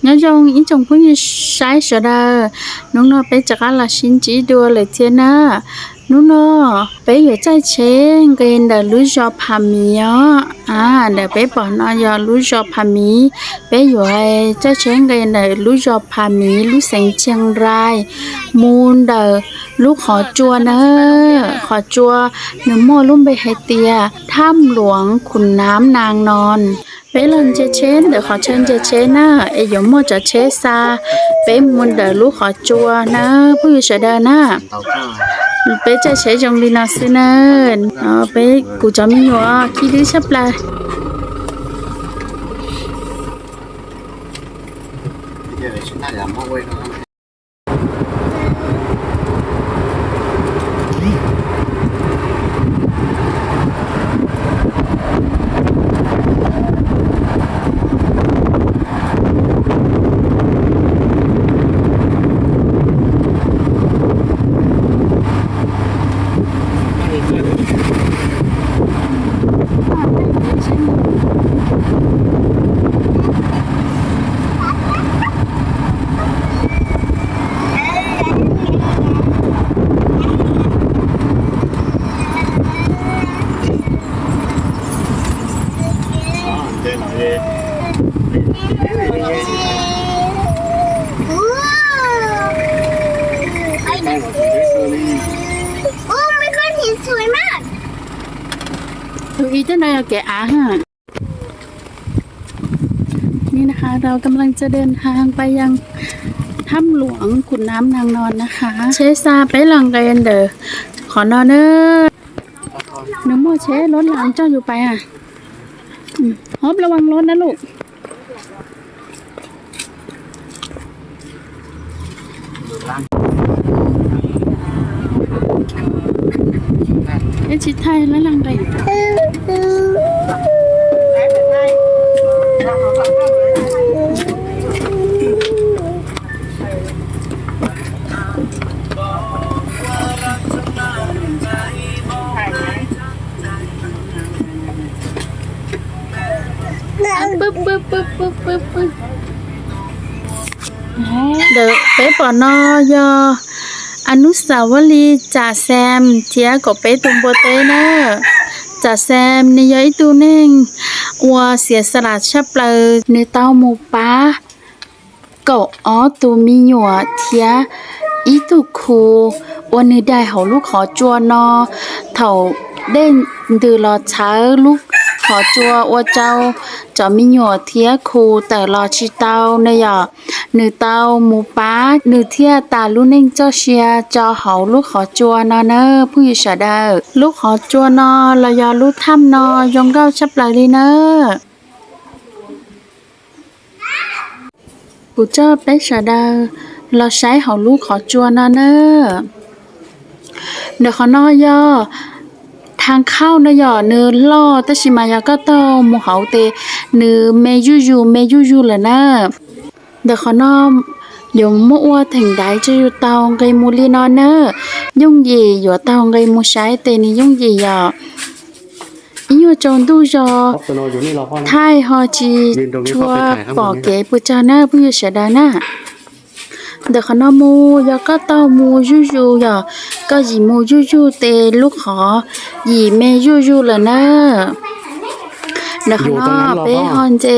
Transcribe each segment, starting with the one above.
Nyob zoo ib tsoom phooj ywg saib sawv daws, hnub no peb rov qab los sib ntsib dua lawm thiab na. Hnub no peb yuav caij tsheb nqis ntawm lub zos Pham Miv os. Ntawm peb pom no yog lub zos Pham Miv. Peb yuav caij tsheb nqis ntawm lub zos Pham Miv lub xeev Ciag Rais mus ntawm lub qhov tsua na. Qhov tsua nws muaj lub npe hais tias Thaj Luam Khum Nam Nas Nos. Peb los ntsia tsheb ntawm qhov chaw ntsia tsheb na, es yuav muaj cov tsheb xa peb mus ntawm lub qhov tsua na, phooj ywg sawv daws na. Peb caij tsheb zoo li no xwb na. Peb kuv cov me nyuam khib dwb tshaj plaws. Tus ib teb no yog kev av ha. Ni na ha,เรากำลังจะเดินทางไปยังถ้ำหลวงขุนน้ำนางนอนนะคะ Tsheb xa peb los nqis ntawm qhov no na. Nws muaj tsheb lab las coj yus pais. Hov,ระวังรถนะลูก. Ib tsis thaij lab las nqis. Ntawm peb pom no yog อนุสาวรีย์ Tsam Xeem thiab kaum peb tus npua teb na. Tsam Xeem nws yog ib tug neeg uas xiam xav las tshaj plaws, nws tau mus pab kaum ob tus me nyuam thiab ib tug khu uas nws daig hauv lub qhov tsua no. Thaum dej ntws los txhawv lub qhov tsua ua rau cov me nyuam thiab khu tawm los tsis tau ne yom. Nws tau mus pab nws thiaj tas lub neej txoj sia rau hauv lub qhov tsua no na phooj ywg sawv daws. Lub qhov tsua no los yog lub thaj no zoo nkauj tshaj plaws li na. Kuv coj peb sawv daws los saib hauv lub qhov tsua no na. Ntawm qhov no yog thaj khauj no yom, nws loj tab sis mas yog koj taug mus hauv ces nws me zuj zus me zuj zus lawm na. Ntawm qhov no yuav muab ua theem ntaiv rau yus taug nqis mus li no na. Yooj yim yuav taug nqis mus saib ces nws yooj yim yom. Ib nyuag tsaus ntuj zog thaij ho tsis tshua pom kev puas tsawg na phooj ywg sawv daws na. Ntawm qhov no mus yog koj taug mus zuj zus yom, koj yim mus zuj zus ces lub qhov yim me zuj zus lawm na. Ntawm qhov no peb ho ntse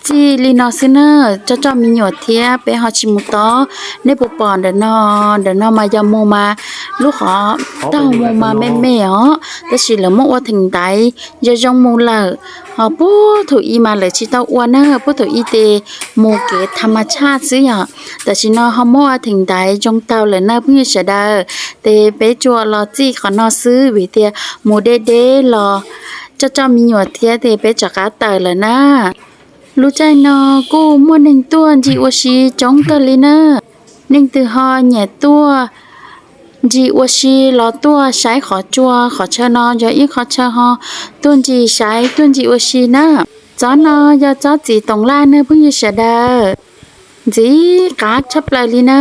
txij li no xwb na, coj coj me nyuam thiab peb ho tsis mus tod. Nej puas pom ntawm no, ntawm no mas yog mus mas lub qhov taug mus mas me me os, tab sis lawv muab ua theem ntaiv zoo zoo mus lawm. Ho puag thaum ub mas lawv tsis tau ua na, puag thaum ub ces mus kev tham mas tshaj xwb yom. Tam sim no ho muab ua theem ntaiv zoo taug lawm na phooj ywg sawv daws. Ces peb tsuas los txij qhov no xwb vim tias mus deb deb los coj coj me nyuam thiab ces peb rov qab tawm lawm na. Lub caij no kuj muaj neeg tuaj ntsis ua si coob kawg li na. Neeg twg ho nyiam tuaj ntsis ua si los tuaj saib qhov tsua, qhov chaw no yog ib qhov chaw ho tuaj ntsis saib tuaj ntsis ua si na. Tsob no yog tsob txiv toov laj na phooj ywg sawv daws, ntxim qab tshaj plaws li na.